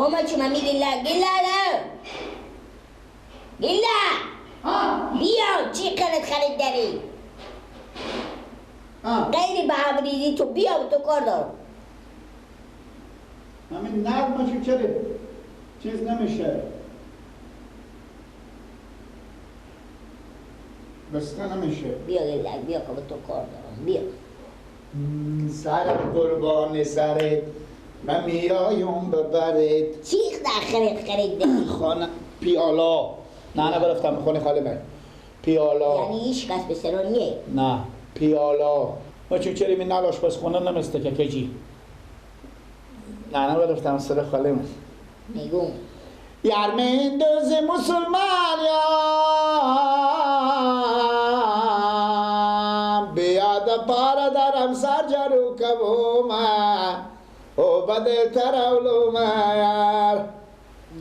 آما چون من میگی گله گله بیا چی خرید داری؟ غیری به هم ریزی تو بیا تو کار دارم. همین نرم چون چرا چیز نمیشه بسته نمیشه. بیا گله بیا که تو کار دارم بیا. سرم قربان سرت من میایم ببرت. چی خرید داری؟ خانه پیالا. نه برفتم خونه خاله من پیالا. یعنی هیچ کس به سرا نیه؟ نه پیالا ما چون چرا می نلاش پس خونه نمسته که کجی. نه برفتم سر خاله من. میگم یار من دوز مسلمان یا بیاد پارا درم سر جارو کبوما او بدل تراولوما یار.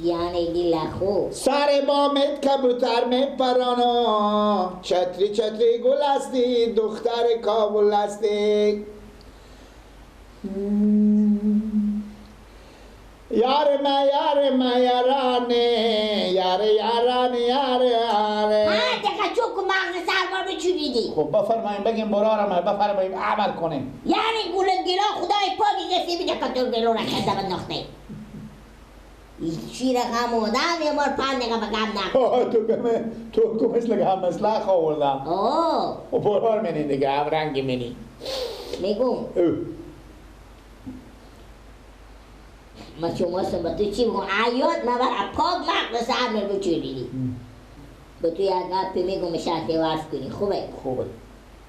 یعنی گله خوب سر بامت کبوتر می پرانم چتری چتری گل هستی دختر کابل هستی. یار ما یار ما یارانه یار یارانه یار یاره. ها دیگه چوک مغز سرما بچوریدی. خب بفرماییم بگیم برارم بفرماییم عمل کنیم. یعنی گل گلا خدای پاکی گفتی بیده که تو گلو رکرده بنداخته. چی رقم آدم یه بار 5 دقیقه به غم نخور. تو که مثل هم مثل آوردم. آه و برار منی دیگه هم رنگی منی. میگم ما شما سم به تو چی بگم؟ عیاد من بر پاک مغز سر می بچوریدی. به تو یک گپی میگم شرطی ورف کنی. خوبه؟ خوبه.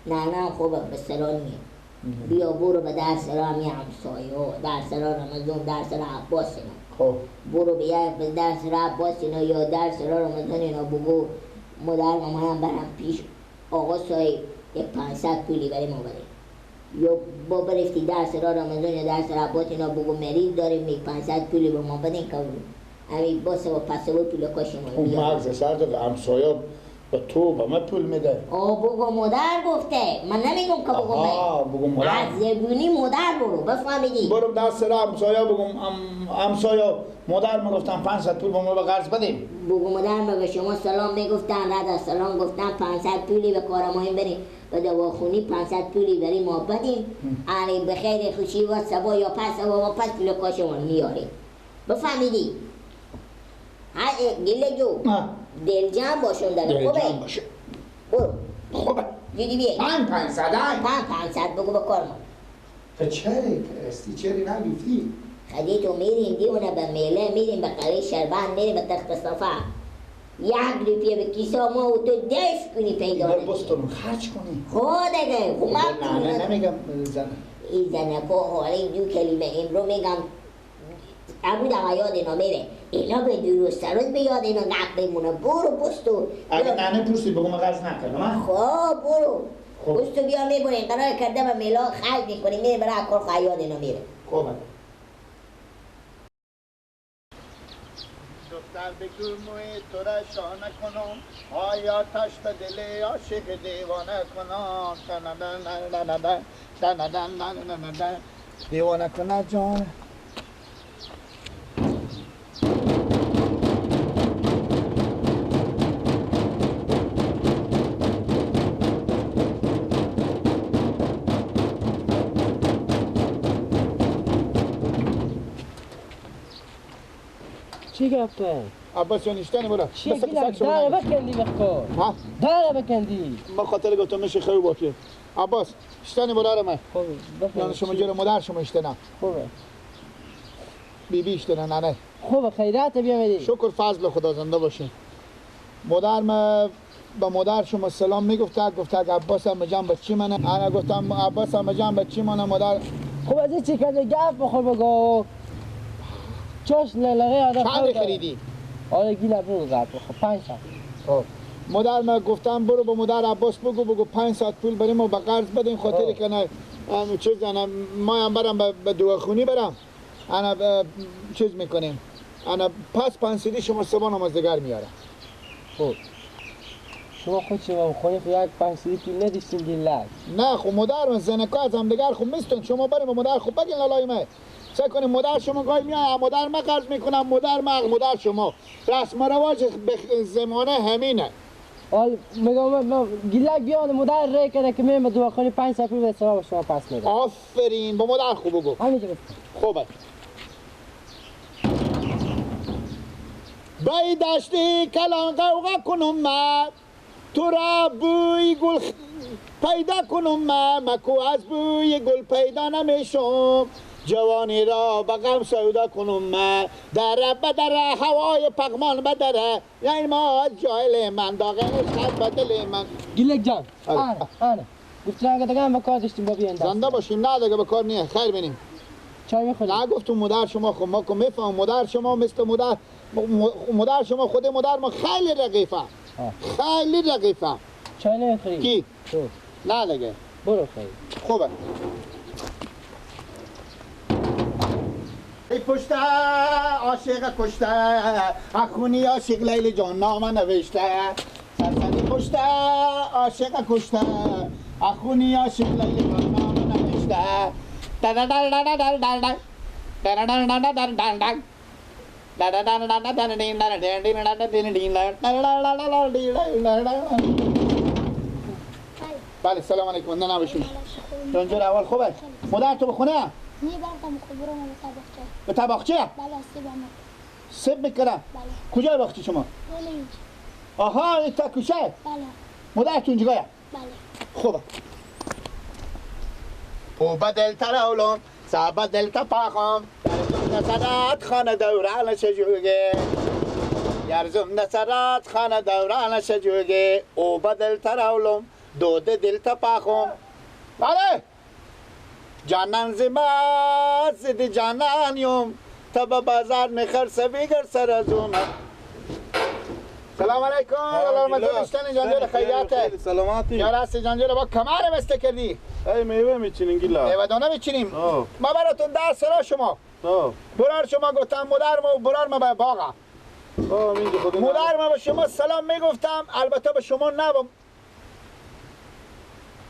نه خوبه به سرانیه. بیا برو به درس را می همسایه درس را رمضان درس را عباس اینا. خب برو به یک به درس را عباس اینا یا درس را رمضان اینا بگو مادر مامانم برم پیش آقا صاحب یک 500 پولی برای ما بده. یا با برفتی درس را رمضان یا درس را عباس اینا بگو مریض داریم یک 500 پولی به ما بدین که همین باسه و پسه و پول کاش ما اون مغز سر داد همسایه به تو به من پول میده. آه بگو مادر گفته من نمیگم که بگو من. بگو مادر از زبونی مادر برو بفهمیدی. برو دست را همسایه بگم همسایه مادر میگفتم 500 پول به ما به قرض بدیم. بگو مادر ما به شما سلام میگفتن رد از سلام گفتن 500 پولی به کار ما بریم به دواخونی 500 پولی برای ما بدیم. علی به خیر خوشی و صبا یا پس و پس پول کاشمون میاریم. بفهمیدی؟ ها گله جو دلجان باشون داره. خوبه؟ دلجان باشه. برو. خوبه. جدی بیای. 500 500 بگو به کار ما. تو چرا کرستی چرا نگفتی؟ خدی تو میریم دیونه به میله میریم به قلعه شربند میریم به تخت صفا. یک روپیه به کیسه ما و تو دست کنی پیدا نمیشه. بستون خرج کنی. خب دیگه خب من نه نمیگم زن. این زنکا حالا دو کلمه امرو میگم ابو دقیقه یاد اینا میره. اینا به درست سرود به یاد اینا گپ بمونه. برو بستو. اگه ننه پرسی بگو من قرض نکردم. خب برو. بستو بیا میبریم قرار کرده به میلا خرج میکنیم میره برای کار خیاد اینا میره. خوبه. دختر بگو موی تو را شانه کنم آیا آتش به دل عاشق دیوانه کنم دیوانه کنه جان. چی گفته؟ عباس جان اشتنی برو. چی گفته؟ داره بکندی بخور. ها؟ داره بکندی. ما خاطر گفتم میشه خیلی باشه. عباس اشتنی برو من. خوب یعنی شما جلو مادر شما اشتنم. خوبه. بی بی اشتنه نه نه. خوبه خیرات بیا بدی. شکر فضل خدا زنده باشه. مادر ما با مادر شما سلام میگفت گفت عباس هم جان بچی منه. انا گفتم عباس هم جان بچی منه مادر. خب از این چی کرده گپ بخور بگو. چاش لغه آدم چند خریدی؟ آره گیل برو گپ بخور 5 ساعت. خب مادر ما گفتم برو به مادر عباس بگو بگو 5 ساعت پول بریم و به قرض بدیم خاطر که نه چیز انا ما هم برم به دواخونی برم انا چیز میکنیم انا پس 5 شما صبح نماز دیگر میارم. خب شما خود شما خونه خود یک 5 پول نداشتین گیلک. نه خب مادر من زنکا از هم دیگر خب میستون شما بریم به مادر خب بگین لالای من سعی کنیم مادر شما گاهی میاد مادر ما قرض میکنم، مادر ما مادر شما. رسم و رواج زمانه همینه. حال میگم گیلک بیان مادر ری کنه که من به دواخانه 500 پول به سرا شما پس میدم. آفرین، با مادر خوب بگو. همینجا گفتم. خوبه. بای دشتی کلان قوقا کنم ما، تو را بوی گل پیدا کنم ما، مکو از بوی گل پیدا نمیشم، جوانی را به غم سودا کنم ما، دره بدره هوای پغمان بدره، یعنی ما از جایل من داغ عشقت به دل من. گیلک جان آره آره گفتم که دیگه هم به کار داشتیم با بیان زنده باشیم. نه دیگه به کار نیه، خیر بینیم. چای میخوریم؟ نه گفتم مادر شما، خب ما که میفهمم مادر شما مثل مادر مادر شما خود مادر ما خیلی رقیفه، خیلی رقیفه. چای نمیخوری؟ کی؟ تو. نه دیگه برو خیر. خوبه. ای پشته عاشق کشته، اخونی عاشق لیل جان نامه نوشته، سرسری پشته عاشق کشته، اخونی عاشق لیل جان نامه نوشته. بله سلام علیکم. نه نباشیم جان. اول خوبه؟ مادر تو بخونه؟ نی بردم خبرم به طباخچه. به طباخچه؟ بله سیب هم سیب میکنم. بله. کجای باغچه شما؟ بله اینجا. آها این تا کوچه؟ بله. مادر تو اینجا؟ بله. خوبه. او بدل ترولم سبدل تپاخم نصرات خانه دوران شجوگه یرزم نصرات خانه دوران شجوگه او بدل ترولم دود دل تپاخم. بله جانان زما زد جانان یوم تب بازار میخر سبیگر سر زوم. سلام علیکم. سلامتی جان خیاطه. سلامتی. یا راست جان با کمر بسته کردی. ای میوه میچینیم گیلا. میوه دانه میچینیم. ما براتون در سرا شما. برار شما گفتم مادر ما و برار ما به باغ. مادر ما به شما سلام میگفتم، البته به شما نه با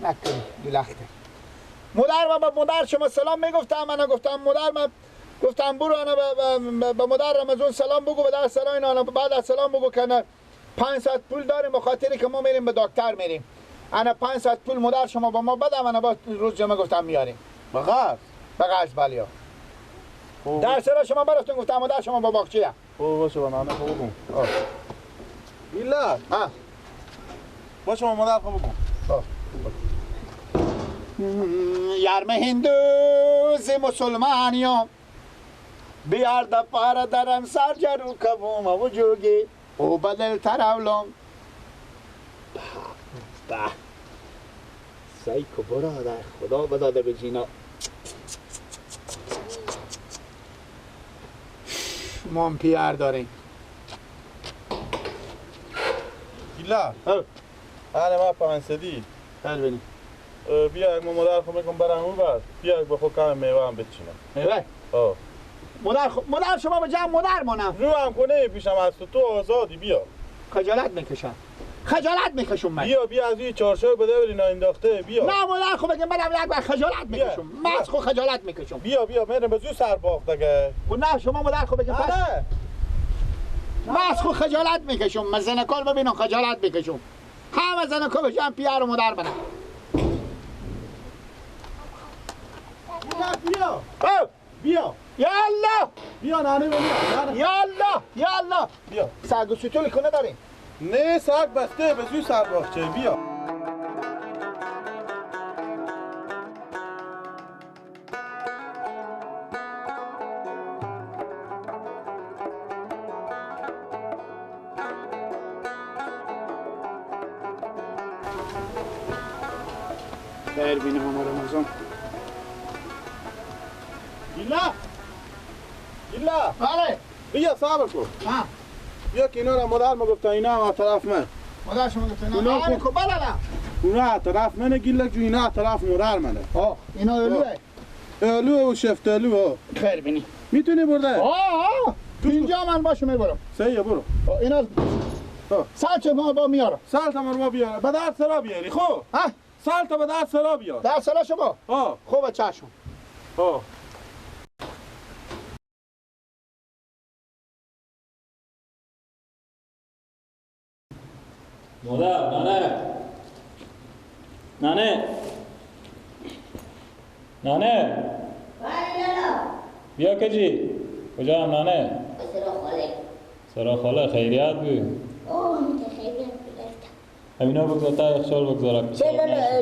نکنی دلخته. مادر ما به مادر شما سلام میگفتم، من گفتم مادر ما گفتم برو انا به مادر رمضان سلام بگو، به در سلام اینا بعد از سلام بگو که 5 ساعت پول داریم به خاطری که ما میریم به دکتر میریم. انا 5 ساعت پول مادر شما با ما بدم، انا با روز جمعه گفتم میاریم. به قرض؟ به قرض بله. در سرا شما براتون گفتم مادر شما با باغچه. خوب باشه با نانه خوب بگو. ایلا. ها. باشه با مادر خوب بگو. یارم هندوز مسلمانیو بیار د پاره درم سر جارو کوم و جوگی او بدل تراولم. به سایکو برادر خدا بداده به جینا. ما هم پیر داریم. گیلا آره ما 500 هل بینیم. بیا ما مادر خو میگم برم اون بعد بیا به خود کم میوه هم بچینم. میوه؟ مادر مادر شما به جمع مادر مانم. رو هم کنه پیشم از تو آزادی بیا. خجالت میکشم. خجالت میکشم من. بیا بیا از این چارشاه بده بری انداخته بیا. نه مادر خو بگم برم یک بار خجالت میکشم. من از خو خجالت میکشم. بیا بیا میرم به زو سر باغ دیگه. نه شما مادر خو بگم پس. من از خو خجالت میکشم. من زنکار ببینم خجالت میکشم. همه زنکار به جمع پیار و مادر منم. بیا بیا یا الله بیا نانه بیا یا الله یا الله بیا. سگ و سوتول کنه داریم؟ نه سگ بسته به زوی سر باغچه بیا. خیر بینم ما رمضان. گیلا گیلا بله بیا صبر کن. بیا که اینا را مادر ما گفتن اینا هم از طرف من. مادر شما گفتن اینا آره خب بله نه اونا از طرف منه گیلا جو، اینا از طرف مادر منه. اینا الوه الوه و شفت الوه. خیر بینی میتونی برده؟ آه اینجا من باشه میبرم. سیه برو. اینا سال چه ما با میارم. سال تا ما بیارم. به در سرا بیاری خب؟ ها؟ سال تا به در سرا بیار. در سرا شما؟ ها. خوبه چشم. ها. مادر، نانه نانه نانه، بیا کجی؟ کجا هم نانه؟ سرا خاله. سرا خاله خیریت بود؟ اوه خیریت گرفتم. همینا بگذار تا یخچال بگذارم. چه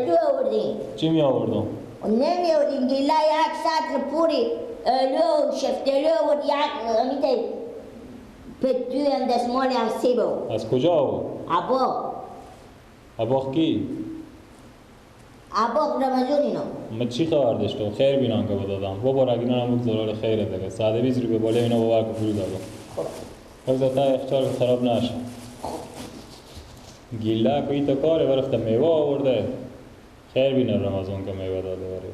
لو آوردین؟ چی می آوردم؟ نمی آوردین گیله یک سطر پوری لو شفتالو آورد، یک همیته پتوی هم دستمالی هم سیب آورد. از کجا آورد؟ عباق. عباق کی؟ عباق رمضان اینا. من چی خبر داشتم؟ خیر بینان که بدادم. بابا رگینا هم بگذار خیره دیگه. 120 رو به بالای اینا باور که پول دادم. بگذار تا یخچال خراب نشه. گیله که ایتا کاره برفته میوه آورده. خیر بینه رمضان که میوه داده بری.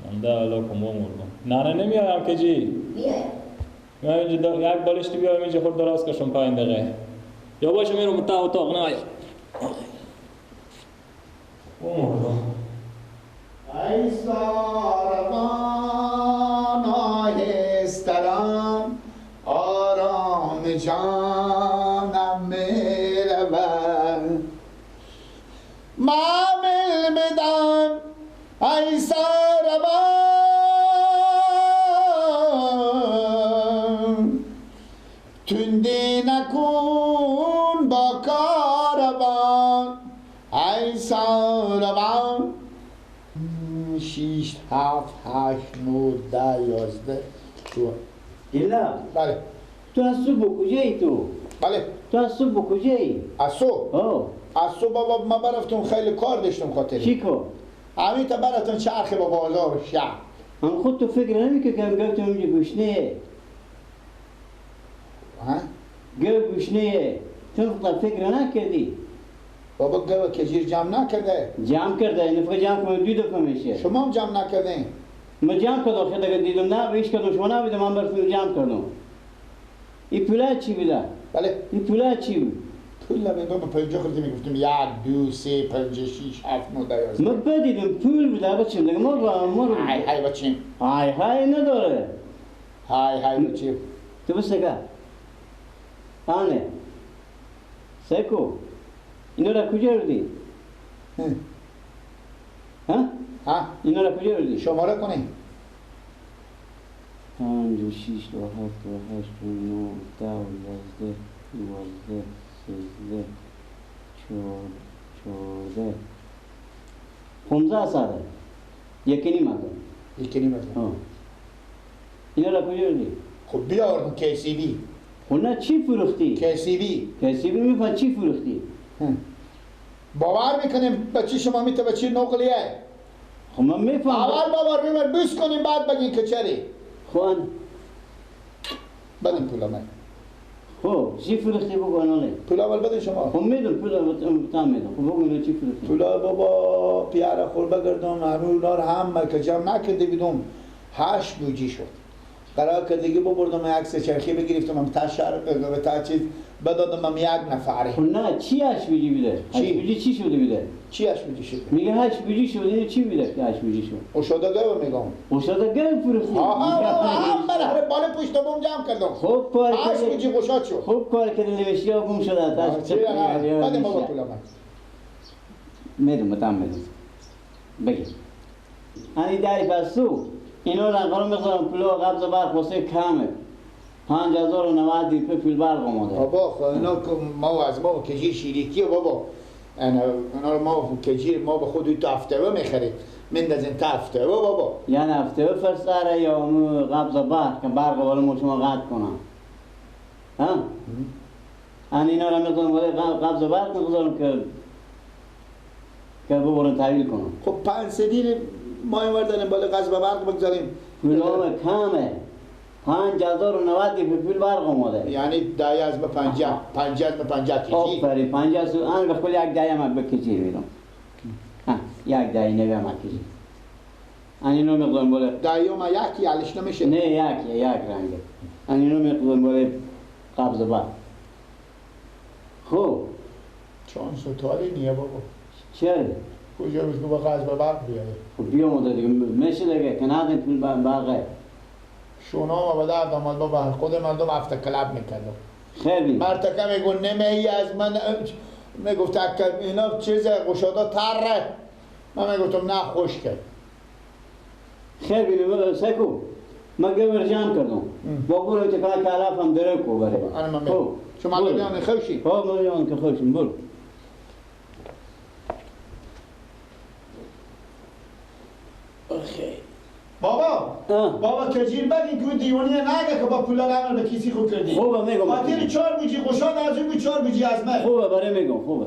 من ده علا کن با مردم. نه نه نمیایم که جی؟ بیایم. من اینجا یک بالشتی بیایم اینجا خود دراز کشم 5 دقیقه. یا باشه میرم تا اتاق نه. مردم. ای ساربان آهستران آرام جانم میرود، معامل بدم ای ساربان، تندی نکن با کاروان ای ساربان. 6 7 8 9 10 11 2. گیلا. بله. تو از صبح کجایی تو؟ بله. تو از صبح کجایی؟ از صبح؟ از صبح بابا من برفتم خیلی کار داشتم خاطری. چی کار؟ همین تا برفتم چرخ با بازار شهر. من خود تو فکر نمی‌کنم که گفتم اینجا گشنه. ها؟ گو گشنه. تو خود فکر نکردی؟ بابا گو کجیر جمع نکرده. جمع کرده، این دفعه جمع کنم دو دفعه میشه. شما هم جمع نکردین؟ من جمع کردم، خیلی دیگه دیدم نه، بیش کردم شما نبیدم، من برفتم جمع کردم. این پوله چی بوده؟ بله. این پوله چی بود؟ پول نبیدم، با 50 خورده میگفتم 1 2 3 5 6 7 9 10 11. من بدیدم پول بوده بچیم دیگه ما رو های های بچیم. های های نداره. های های بچیم. تو بس نگاه. آنه. سکو. اینا را کجا بردی؟ ها؟ ها؟ اینا را کجا بردی؟ شماره کنی. 5 6 7 8 9 10 11 12 13 14 15 ساله. 1.5 هزار. 1.5 هزار. اینا را کجا بردی؟ خب بیاردم KCB. خب نه چی فروختی؟ KCB. KCB میفهم چی فروختی؟ باور میکنیم بچی شما میته بچی نقلیه. خب من میفهم. اول باور میبر بس کنیم بعد بگین که چری. خب بدین پولا من. خب چی فروختی بگو اناله؟ پولا اول بدین شما. خب میدم پولا تا میدم. خب بگو اینا چی فروختی؟ پولا بابا پیاره خور بگردم هنوز نار هم که جمع نکرده بیدم 8 بوجی شد. قرار که دیگه ببردم عکس چرخی بگرفتم هم تا شهر به تا چیز بدادم هم یک نفره. خب نه چی 8 بوجی بوده؟ 8 بوجی چی شده بوده؟ چی 8 بوجی شده؟ میگه 8 بوجی شده اینو چی بوده که 8 بوجی شد؟ اوشاده گو میگم. اوشاده گو فروختی. ها من هر بالا پشت بوم جمع کردم. خوب کار کردی. 8 بوجی گشاد شد. خوب کار کردی نوشتی ها گم شده. بده بابا پولا من. میدم بتام میدم. بگی. انی داری پسو اینا را می‌خورم پولو قبض برق واسه کمه 5090 دیپه پول برق اومده. بابا خب اینا که ما از ما کجیر شیریکیه بابا. اینا ما کجیر ما به خود تو هفته میخریم مندازین تا هفته بابا. یعنی هفته فرستاره یا قبض برق که برق والا ما شما قطع کنم. ها؟ ان اینا را می‌خورم ولی قبض برق می‌گذارم که ببرن تحویل کنم. خب 5 دیر ما این ورداریم بالا قصد برق بگذاریم. پولام کمه 5090 دیپه پول برق اومده. یعنی 10 از به 50 50 از به 50 کیجی. آفرین 50 از ان به خود یک دایه ما بکیجی میدم. ها یک دایه نوی ما کیجی. ان اینو می‌گذارم بالا. دایه ما یکی الش نمیشه. نه یکی یک رنگه. ان اینو می‌گذارم بالا قبض برق. خب چانس تالی نیه بابا. چرا؟ کجا روز با قصد برق بیاره؟ خب بیامده دیگه میشه دیگه که ندیم پول برقه. شونا ما به درد آمد بابا خود مردم هفته کلب میکردم. خیر بین. مرتکه میگو نمی از من میگفت که اینا چیز گشادا تره. من میگفتم نه خشکه. خیر بین سکو. من گور جان کردم. با برو که کلا کلاف هم دره کو بره. انا من میگم. شما بیان خوشی. ها من بیان که خوشیم برو. بابا بابا کجیر بگی که دیوانی نگه که با پولا نمر به کسی خود کردی. خوبه میگم. خاطر 4 بوجی خوشان از اون 4 بوجی از من. خوبه برای میگم خوبه.